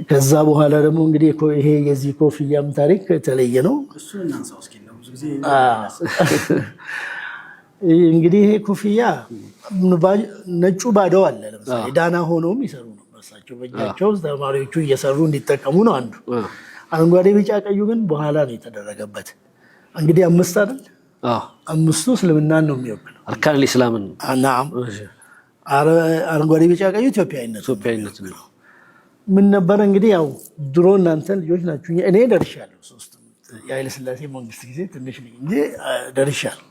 ከዛ በኋላ ደግሞ እንግዲህ ይሄ የዚህ ኮፍያም ታሪክ የተለየ ነው። እንግዲህ ይሄ ኮፍያ ነጩ ባዶ አለ። ለምሳሌ ዳና ሆኖም ይሰሩ ነው እሳቸው በእጃቸው ተማሪዎቹ እየሰሩ እንዲጠቀሙ ነው አንዱ። አረንጓዴ፣ ቢጫ፣ ቀዩ ግን በኋላ ነው የተደረገበት። እንግዲህ አምስት አይደል? አምስቱ እስልምናን ነው የሚወክለው። أركان الإسلام ን። نعم። አረንጓዴ፣ ቢጫ፣ ቀዩ ኢትዮጵያዊነት ነው። ምን ነበረ እንግዲህ ያው ድሮ እናንተ ልጆች ናችሁ፣ እኔ ደርሻለሁ። ሶስት የኃይለ ሥላሴ መንግስት ጊዜ ትንሽ ነኝ እንጂ ደርሻለሁ።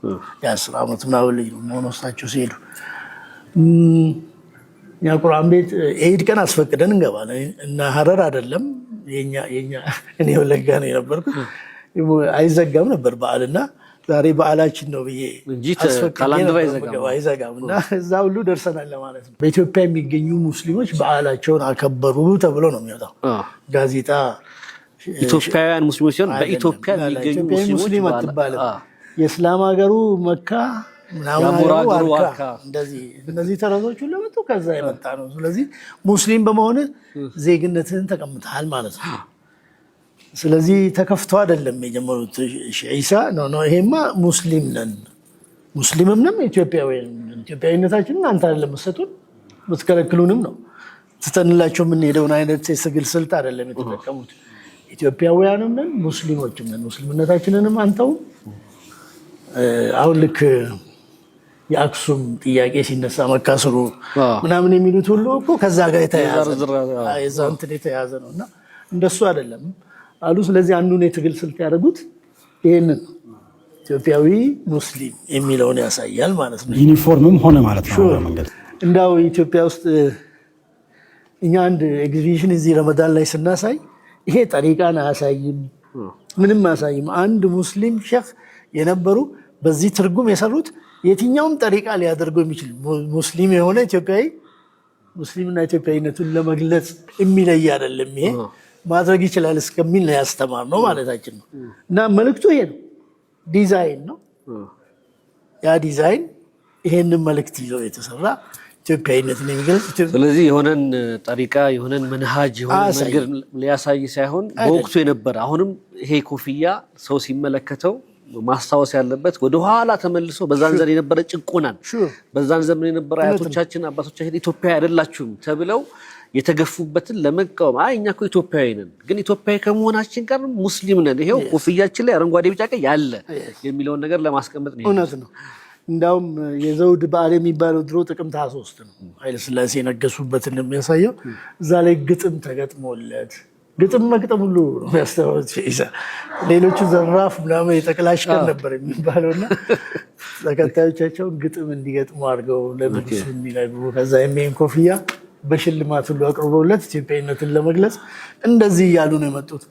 የ10 ዓመት ምናምን ልጅ ነው መሆን እሳቸው ሲሄዱ። እኛ ቁርአን ቤት የኢድ ቀን አስፈቅደን እንገባለን እና ሀረር አይደለም የኛ፣ እኔ ወለጋ ነው የነበርኩት። አይዘጋም ነበር በዓልና ዛሬ በዓላችን ነው ብዬ አይዘጋም እና እዛ ሁሉ ደርሰናል ለማለት ነው። በኢትዮጵያ የሚገኙ ሙስሊሞች በዓላቸውን አከበሩ ተብሎ ነው የሚወጣው ጋዜጣ። ኢትዮጵያውያን ሙስሊሞች ሲሆን በኢትዮጵያ የሚገኙ ሙስሊም አትባልም። የእስላም ሀገሩ መካ ምናምን ዋርካ፣ እንደዚህ እነዚህ ተረቶች ሁሉ የመጡ ከዛ የመጣ ነው። ስለዚህ ሙስሊም በመሆን ዜግነትህን ተቀምጠሃል ማለት ነው። ስለዚህ ተከፍቶ አይደለም የጀመሩት ዒሳ፣ no no፣ ይሄማ ሙስሊም ነን፣ ሙስሊምም ነን፣ ኢትዮጵያዊ፣ ኢትዮጵያዊነታችንን አንተ አይደለም የምትሰጡን፣ የምትከለክሉንም ነው ትተንላቸው የምንሄደውን አይነት የትግል ስልት አይደለም የተጠቀሙት። ኢትዮጵያውያንም ነን፣ ሙስሊሞችም ነን፣ ሙስሊምነታችንንም አንተውም። አሁን ልክ የአክሱም ጥያቄ ሲነሳ መካስሩ ምናምን የሚሉት ሁሉ እኮ ከዛ ጋር የተያያዘ የዛ እንትን የተያያዘ ነው እና እንደሱ አይደለም አሉ። ስለዚህ አንዱን የትግል ስልት ያደረጉት ይሄንን ነው። ኢትዮጵያዊ ሙስሊም የሚለውን ያሳያል ማለት ነው። ዩኒፎርምም ሆነ ማለት ነው መንገድ። እንዳው ኢትዮጵያ ውስጥ እኛ አንድ ኤግዚቢሽን እዚህ ረመዳን ላይ ስናሳይ ይሄ ጠሪቃን አያሳይም፣ ምንም አያሳይም። አንድ ሙስሊም ሼክ የነበሩ በዚህ ትርጉም የሰሩት የትኛውም ጠሪቃ ሊያደርገው የሚችል ሙስሊም የሆነ ኢትዮጵያዊ ሙስሊምና ኢትዮጵያዊነቱን ለመግለጽ የሚለይ አይደለም፣ ይሄ ማድረግ ይችላል እስከሚል ነው ያስተማርነው ማለታችን ነው። እና መልእክቱ ይሄ ነው። ዲዛይን ነው። ያ ዲዛይን ይሄንን መልእክት ይዞ የተሰራ ኢትዮጵያዊነትን የሚገልጽ። ስለዚህ የሆነን ጠሪቃ፣ የሆነን መንሃጅ፣ የሆነን መንገድ ሊያሳይ ሳይሆን በወቅቱ የነበረ አሁንም ይሄ ኮፍያ ሰው ሲመለከተው ማስታወስ ያለበት ወደኋላ ተመልሶ በዛን ዘመን የነበረ ጭቆናን፣ በዛን ዘመን የነበረ አያቶቻችን አባቶቻችን ኢትዮጵያዊ አይደላችሁም ተብለው የተገፉበትን ለመቃወም፣ አይ እኛ እኮ ኢትዮጵያዊ ነን፣ ግን ኢትዮጵያዊ ከመሆናችን ጋር ሙስሊም ነን፣ ይሄው ኮፍያችን ላይ አረንጓዴ ቢጫ ቀይ ያለ የሚለውን ነገር ለማስቀመጥ ነው። እውነት ነው። እንዳውም የዘውድ በዓል የሚባለው ድሮ ጥቅምት 23 ነው። ኃይለሥላሴ የነገሱበትን የሚያሳየው እዛ ላይ ግጥም ተገጥሞለት፣ ግጥም መግጠም ሁሉ ነው ያስተማሩት። ሌሎቹ ዘራፍ ምናምን የጠቅላሽ ቀን ነበር የሚባለው እና ተከታዮቻቸውን ግጥም እንዲገጥሙ አድርገው ለንጉሱ የሚነግሩ፣ ከዛ የሚሄን ኮፍያ በሽልማት ሁሉ አቅርበውለት ኢትዮጵያዊነትን ለመግለጽ እንደዚህ እያሉ ነው የመጡት።